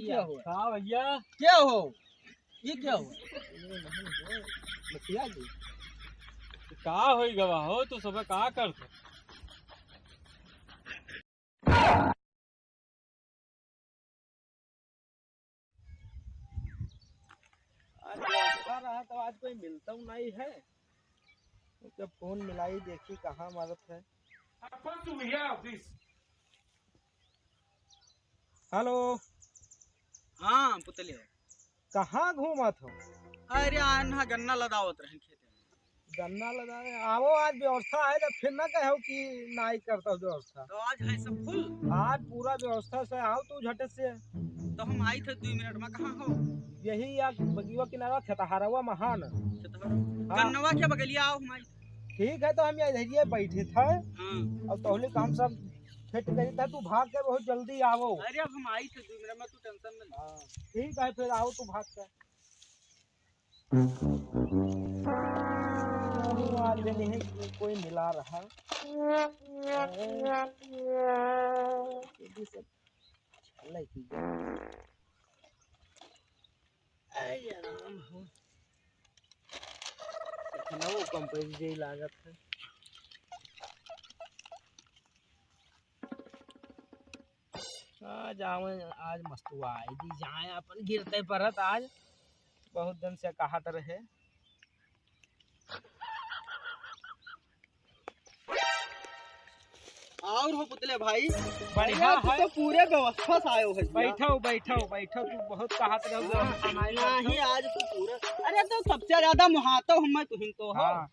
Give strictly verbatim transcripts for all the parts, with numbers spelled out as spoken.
क्या हुआ? का भैया? क्या हो? ये क्या हुआ? मुखिया जी। का होई गवा हो, तू सब का करत हो? आज व्यवस्था रहा तो आज कोई मिलता नहीं है। जब फोन मिलाई, देखी कहाँ मरत है। हेलो। हाँ पुतले। कहाँ घूमत हो? अरे आन्हा गन्ना लदावत रहे खेते में। गन्ना लदावे आवो, आज व्यवस्था है, जब फिर ना कहो कि नाई करता व्यवस्था। तो आज है सब फुल। आज पूरा व्यवस्था से आओ तू झट से। तो हम आई थे दुई मिनट में, कहाँ हो? यही या बगिया किनारा खेतहरवा महान। खेतहरवा। हाँ। गन्नवा के बगलिया आओ हम आई। ठीक है, तो हम इधर बैठे थे। हाँ। और तोहले काम सब फिट करी था, तू भाग के बहुत जल्दी आवो। अरे अब हम आई थे दुई मिनट में, तू टेंशन में। हाँ। ठीक है, फिर आओ तू भाग के। आज भी नहीं कोई मिला रहा। ये भी सब चले की। आई राम हो। इतना वो कंपनी जे लागत है। आज आवे, आज मस्तुआई दी जाए, अपन गिरते परत आज। बहुत दिन से कहत रहे। और हो पुतले भाई, बढ़िया अरे, तू है। तो पूरे व्यवस्था से आयो है भैया। बैठो, बैठो, बैठो, तू बहुत कहत रहो, हाँ, व्यवस्था नहीं नहीं, है। आज तो पूरा, अरे, तो सबसे ज्यादा मुहातो हम, तुहिन तो हो। हाँ।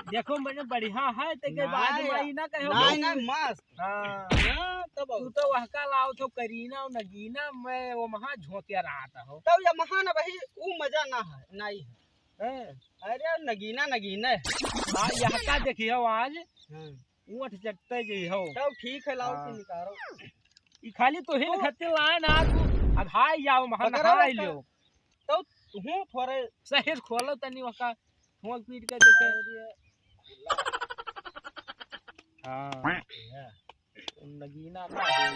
देखो, मैंने बढ़िया है, ते के बाद नहीं, में ही ना कहो। नहीं, नहीं, मस्त। हाँ। हाँ, तब तू तो वह का लाओ थो करीना और नगीना, मैं वो महा झोंकिया रहा था हो। तब ये महा ना भाई, वो मजा ना है, नहीं है। हैं? अरे नगीना, नगीना। हाँ, यह का देखियो आज? हाँ। ऊँट चटते जी हो। तब ठीक है, लाओ हाँ। के निकालो। ई खाली तो हिल तो खत्ते लाए ना, तू अघाई जाओ, महा पकड़ो नहाई बता। लो। तो तू थोड़े सहेज खोलो तनी वका, ठोक पीट के देखे। हाँ। नगीना का है।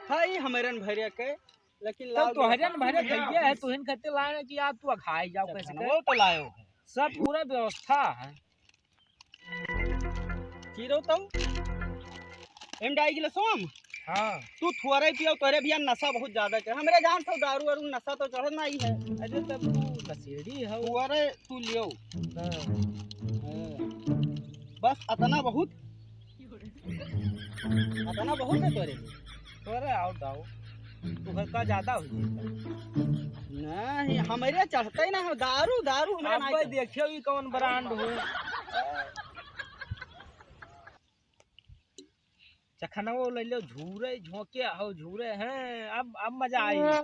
हाँ, ई हमरन भरिया के, लेकिन तब लाओ तो हरियन भरे खइए है, तुहिन खत्ते लाए कि आज तू अघाई जाओ कैसे चखनवा के? तो लायो है। सब पूरा व्यवस्था है। चीरो तो? एम डाई गिलासवा में? हाँ। तू थोड़े पियो, तोरे भैया नशा बहुत ज्यादा चढ़। हमरे जान तो दारू वारू नशा तो चढ़त नहीं है। अरे तब तू नशेड़ी हो। थोड़े तू लियो। हाँ। हाँ। बस अतना बहुत। अतना बहुत है तोरे। तोरे आओ दाऊ। तू घर का ज्यादा हो जाता। नहीं, हमरे चढ़ते ही ना हो। दारू, दारू हमरे अब नहीं भाई चढ़ते। देखियो ई कौन ब्रांड हो। चखनवो ले लो, झूरे, झोंके हो, झूरे हैं। अब, अब मजा आई। हाँ।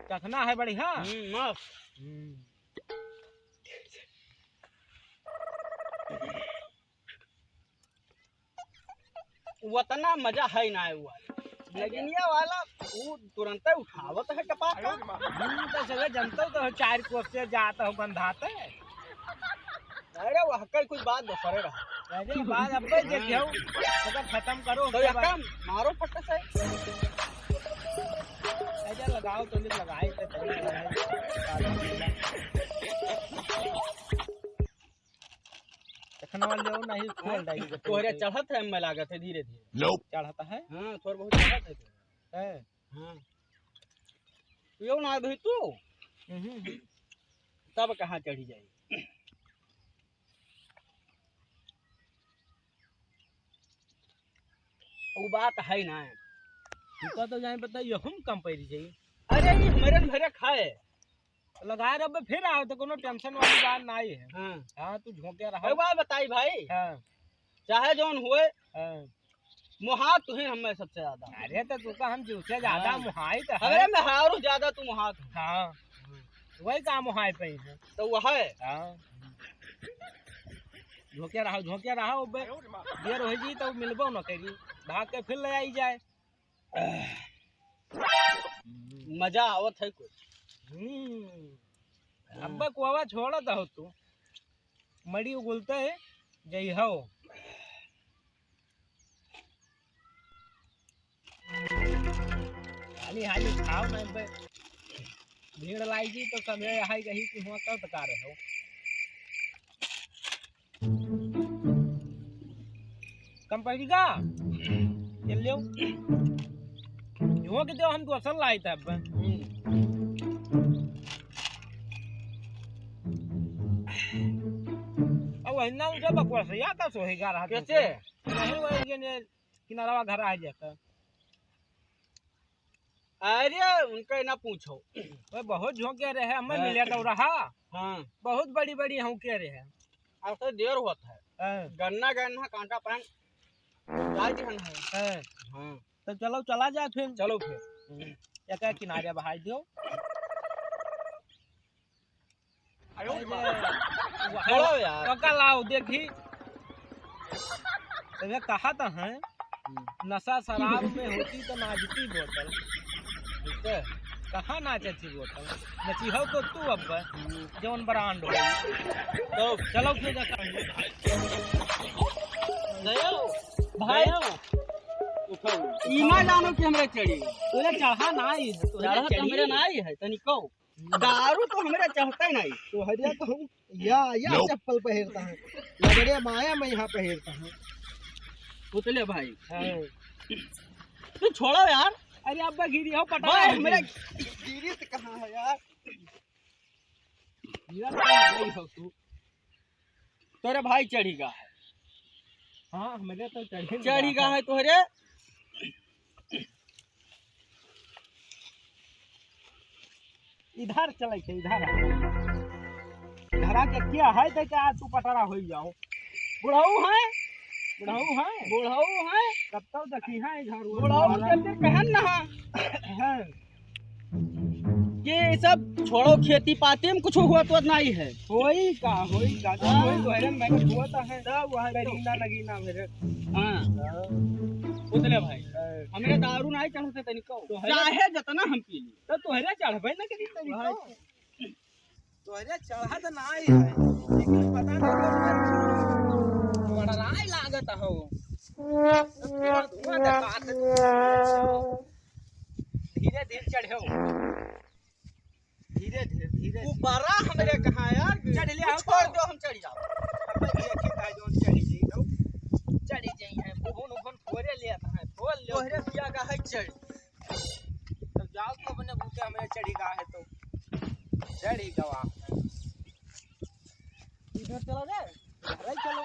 चखना है बढ़िया। हम्म, मस्त। हम्म। उतना मजा है ना हुआ। नगिनिया वाला वो तुरंते उठावत है टपाका। हम्म, तो सगळे जनते हो तो चार कोस से जात हो गंधाते। अरे वह कई कुछ बात दूसरे रहा। अरे बात अब पे देखियो, ओकर खत्म करो, तो ओकर बाद काम मारो फट से। ऐसा लगाओ तो नहीं लगाए तो तभी लगाए। चखना वाले हो नहीं, खोल डाली जब तोहरे तोहरे चढ़त है, मैं लागत है धीरे धीरे। Nope। चढ़ता है? हाँ, थोड़ा बहुत चढ़त है तो। है? हाँ। यो ना भी तू? हम्म। तब कहाँ चढ़ी जाई? वो बात है ना। तुका तो जाए पता, ये हम कम पैरी जाई। अरे, ये हमरे न भरे खाए। लगाए रहो, फिर आओ तो कोनो टेंशन वाली बात नहीं है। हाँ। हाँ, तू झोंके रहो। एक बात बताई भाई। हाँ। चाहे जौन हुए, हाँ। मुहात तुही हमें सबसे ज्यादा। अरे तो तू का हम जीव से ज्यादा हाँ। मुहाई तो है। अरे मैं हारू ज्यादा तू मुहात है। हाँ। वही काम मुहाई पे है। तो वह है। हाँ। झोंके रहो, झोंके रहो, बे। देर हो जी तो मिलबो न करी। भाग के फिर ले आई जाए। मजा आवत है कुछ। हम्म। हाँ। अब्बे कोवा छोड़त हो तू। मड़ी उगलता है, जय हो। हाली हाली खाओ ना बे। भीड़ लागी तो सब ये हाई कही कि हुआ कब तक आ रहे हो। कम पड़ी का? ये लो। युवा के तो हम दोसर लाई था अब। अब वही ना उनका बकवास या का सोहेगा रहा कैसे? नहीं वही ये ने किनारा घर आ जाता। अरे उनका ना पूछो। ओए, बहुत झोंके रहे, हमें हाँ। मिले तो रहा। हाँ। बहुत बड़ी बड़ी हूँ के रहे। अब तो देर होत है। हाँ। गन्ना गन्ना कांटा पान डाल दिहन है। हाँ। हाँ। तो चलो चला जाए फिर। चलो फिर। एक किनारे बहाई दो। अरे, छोड़ो यार। पका लाओ, देखी। तबे कहा तो है, हम्म। नशा शराब में होती तो नाचती बोतल। ठीक है। कहाँ नाचती बोतल? नची हो तो तू अब, हम्म। जौन ब्रांड हो। तो चलो फिर देखा। गयो। भाई। गयो। उठाओ। ई ना जानो कि हमरे चढ़ी। तोरे चढ़ा ना आई है, तोरे चढ़ा तो चढ़ी। हमरे ना आई है, तनी कहो। दारू तो हमरे चढ़ते नहीं। तोहरे तो हम या, या चप्पल पहिरता है। लगड़े माया में यहाँ पहिरता है। पुतले भाई। हाँ। तू छोड़ो यार। अरे अब्बा गिरी हो पटा भाई, है हमरे जी। गिरी तो कहाँ है यार? गिरा तो नहीं हो तू। तोरे भाई चढ़ी गा है। हाँ, हमरे तो चढ़ी चढ़ी गा है। है तोहरे। इधर चले के, इधर। इधर आके क्या है, तो क्या तू पटरा हो जाओ? बुढ़ऊ है? बुढ़ऊ है? बुढ़ऊ है? कब तक देखी है इधर उधर? बुढ़ऊ के फिर पहन ना है। हैं। ये सब छोड़ो, खेती पाती में कुछ हुआ तो नहीं है। होई का, होई का, तो हाँ। होई तो है, मैं हुआ तो है। सब वहाँ तो। लगी ना, लगी ना मेरे। हाँ। हाँ। उतले भाई, हाँ। हमरे दारू नहीं चढ़ते तनिको। तो है। चाहे जितना हम पी ली। तो तोहरे चढ़बे ना करी तनिको। हाँ। तोहरे चढ़ा तो नहीं है, लेकिन पता नहीं कब तक। बड़ा राय लागत हो। धुआं, धुआं देखात है। धीरे धीरे चढ़ो। धीरे धीरे, धीरे वो धीरे। बड़ा हमरे कहाँ यार? चढ़ ले, आओ छोड़ तो। दो, हम चढ़ जाओ। अब मैं ये खेत है जो चढ़ जाई, तो चढ़ जाई है। भून भून फोरे ले आता है, फोड़ ले। तोहरे पिया का है चढ़। तब जाओ तो अपने भूखे हमरे चढ़ी गा है तो। चढ़ी गवा। इधर चला जाए, घर ही चलो।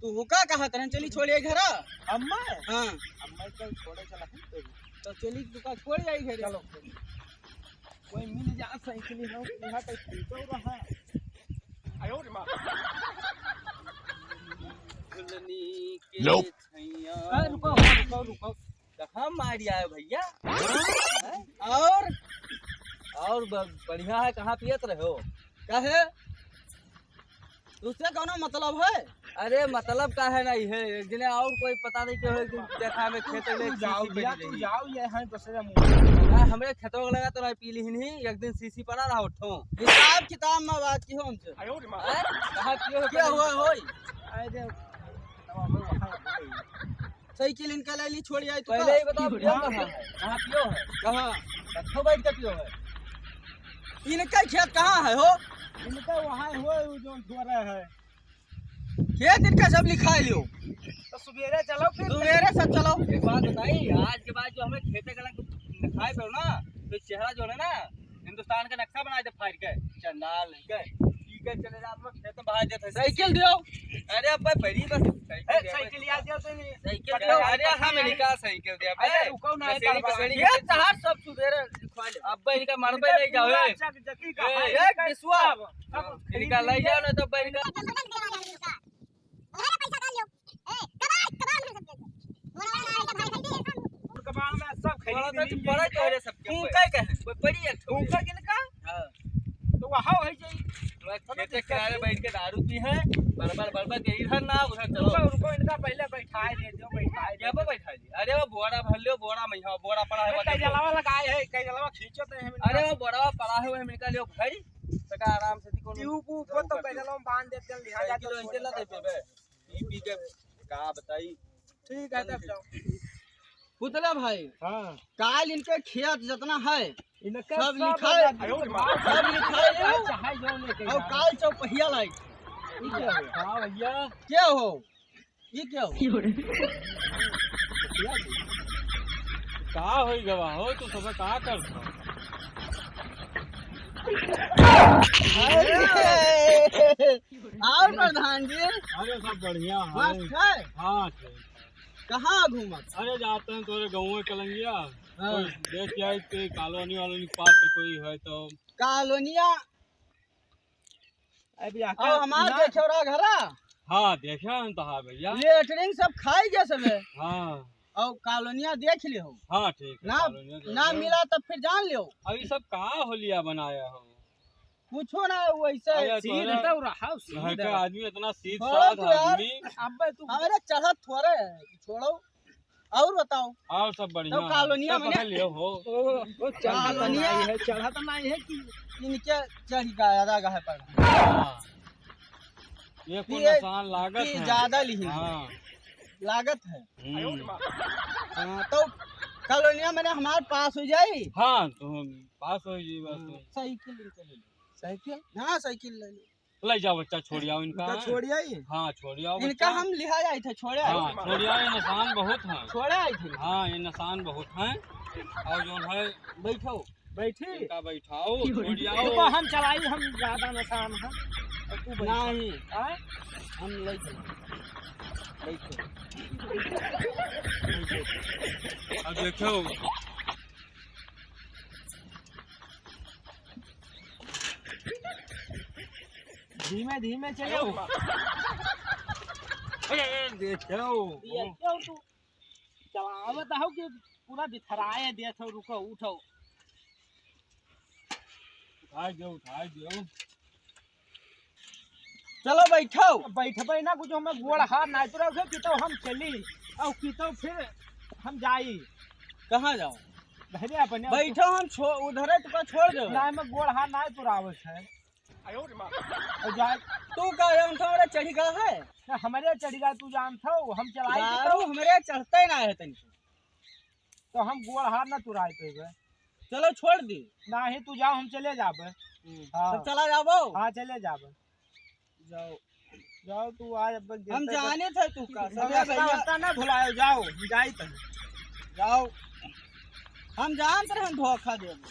तू हुका कहा तरन चली छोड़िए घर? अम्मा? हाँ। अम्मा कल छोड़े चला है तो। तो चली तू का छोड़ जाई घर। चलो। कोई मिल जा साइकिल हो, यहाँ पे खरीदो रहा। आयो रे माँ। दुल्हनी के Nope। छैया। ए, रुको, रुको, रुको। कहाँ मार आए भैया? हैं? और, और ब-, बढ़िया है, कहाँ पियत रहे हो? काहे? उससे कौनो मतलब है? अरे मतलब का है नहीं है, एक दिने और कोई पता नहीं क्यों है कि देखा हमें खेत में तू जाओ चींटी भैया, बैठ तू रही। जाओ, ये हैं दूसरे मुंह। हाँ, हमरे खेतों के लगा तो नहीं पी ली नहीं, एक दिन सीसी पड़ा रहा उठो। हिसाब किताब में बात की हो हमसे। आयो रे माँ। हैं? कहाँ पियो हो क्या कहीं? हुआ होई? अरे, साइकिल इनका ले ली, छोड़ आई तो पहले का? ही बताओ, पियो कहाँ है? कहाँ पियो है? कहाँ? कत्थो बैठ के पियो है? इनका खेत कहाँ है हो? इनका वहाँ है, वो जो थोड़ा है। खेत इनका सब लिखा लियो। तो सुबेरे चलो फिर। सुबेरे सब चलो। एक बात बताई, आज के बाद जो हमें खेते गला खाए पे ना, तो चेहरा जो है ना, हिंदुस्तान का नक्शा बना दे फाड़ के। चंडाल नहीं के। ठीक है, चले जा, आप लोग खेत में बाहर जाते हैं। साइकिल दियो। अरे अब भाई, बड़ी बस साइकिल ए, दे, साइकिल बस। याद दियो तो नहीं। साइकिल पकड़ो, दियो। अरे पकड़ो। हम इनका साइकिल दिया अरे बे। रुको ना, बस एक इनका बार। साइकिल ये तहार सब सुबेरे लिखवा ले। अब भाई इनका मरबे इनका नहीं जाओ, पूरा ए। अच्छा जकी का ए, है, ए, इनका बिस्वा। सब, सब इनका खरीद ले जाओ लिया। ना, तो भाई इनका उधारे पैसा डाल लो। ए, कबाड़, कबाड़ में सब दे दो। मोरा वाला आएगा भाई, भाई, दे, सब। कबाड़ में सब खरीद बड़ा तो लीजिए। बड़ा तो है सबके तू ऊपर। का कहे? कोई बड़ी एक ठो तू है। का किनका? हाँ। तो वहाँ हो जाई। मैं खेत के किनारे बैठ के दारू पी है, बरबर, बरबर के इधर ना, उधर चलो। रुको, रुको, इनका पहले बैठाए दे दो, बैठाए दे क्या दो। पे बैठाए दे? अरे वो बोरा भर लियो, बोरा में, हाँ, बोरा पड़ा है, अरे, वो कई देखो। जलावा लगाए है, कई जलावा खींचो तो है, अरे वो बोरा पड़ा है, वो हम निकाल लियो भाई। का आराम से थी, कौन ट्यूब ऊब को तो पैदल हम बांध देते हैं, लिहा जाता साइकिल वैसे ना दे पेबे। ई पी के का बताई? ठीक है, तब जाओ। पुतला भाई, हाँ। काल इनके खेत जितना है, इनका सब सब लिखाए, सब लिखाए ले। चाहे जो लेके और जाओ। काल चौपहिया लाई। ई क्या हो? हाँ भैया। क्या हो? ई क्या हो? का होई गवा हो, तू सब का करत हो? अरे, और प्रधान जी? अरे, सब बढ़िया है। मस्त है? हाँ, ठीक। कहाँ घूमत? अरे, जाते हैं तोरे गाँव में कलंगिया। हाँ। कोई देख के आई कि कॉलोनी वालोनी पास से कोई है तो। कॉलोनिया अभी आका और हमार ना देखे रहा घरा। हाँ, देखे हम तो, हाँ भैया। लेटरिन सब खाई गए सबे। हाँ। और कॉलोनिया देख लियो। हाँ, ठीक है, ना, कॉलोनिया देख ना लियो। मिला तब फिर जान लियो। अब ये सब का होलिया बनाया हो? पूछो ना, वैसे अरे, सीध तोहरा तो रहा, सीध घर का है। आदमी इतना सीध छोड़ो साध तो यार। आदमी। अबे तू अरे चढ़त थोड़े है, छोड़ो। और बताओ। और सब बढ़िया तो है। कॉलोनिया तो में पकड़ लियो हो। ओ, ओ, चढ़ा तो कॉलोनिया नहीं है, चढ़ा तो नहीं है कि इनके चढ़ गया, आधा गहे पर। हाँ। ये कोई ये निशान लागत कि है। ज्यादा लिही। हाँ। लागत है। हम्म। हाँ, तो कॉलोनिया में हमार पास हो जाई। हाँ, तो पास हो जाई बस। हाँ, साइकिल इनके ले लो। साइकिल? हाँ, साइकिल ले लो। ले जाओ बच्चा, छोड़ आओ इनका। इनका छोड़ आई? हाँ, छोड़ आओ इनका बच्चा। हम लिहा जाइत है, छोड़े हाँ, आई। छोड़ आओ, ये निशान बहुत हैं। छोड़े आई थे। हाँ, ये निशान बहुत हैं। और जो है, बैठो। बैठी? इनका बैठाओ, छोड़ आओ। रुको, हम चलाई, हम ज्यादा निशान हैं। और तू बैठ। नहीं। हाँ? हम ले चलो। बैठो। अब देखो। धीमे धीमे चलो। ए, देखो। ये क्यों तू चलावत हो कि पूरा बिथराए देत हो? रुको, उठो। उठाए दो, उठाए दो। चलो बैठो। बैठबे ना, कुछ हमें गोड़ हाथ ना तुरावे कि तो हम चली और कि तो फिर हम जाई। कहाँ जाओ? घरे अपने। बैठो, हम छो-, उधरे तुका छोड़ दो। ना, मैं गोड़ हाथ ना तुरावे है। और जाए। तू का जानत हो, हमरे चढ़ी गया है? ना, हमरे चढ़ी गया, तू जानत हो, हम चलाई दारू तो। हमरे चढ़ते ना है तनिको। तो हम गोड़ हाथ ना तुराए पेबे। चलो छोड़ दी। नाही, तू जाओ, हम चले जाबे। हम्म। हाँ। तब चला जाबो? हाँ, चले जाबे। जाओ। जाओ, तू आज अब हम जाने थे तू का, हम समय रास्ता भैया। वास्ता ना भुलायो, जाओ, हम जाई तनी। जाओ। हम जानत रहे हम धोखा देबो।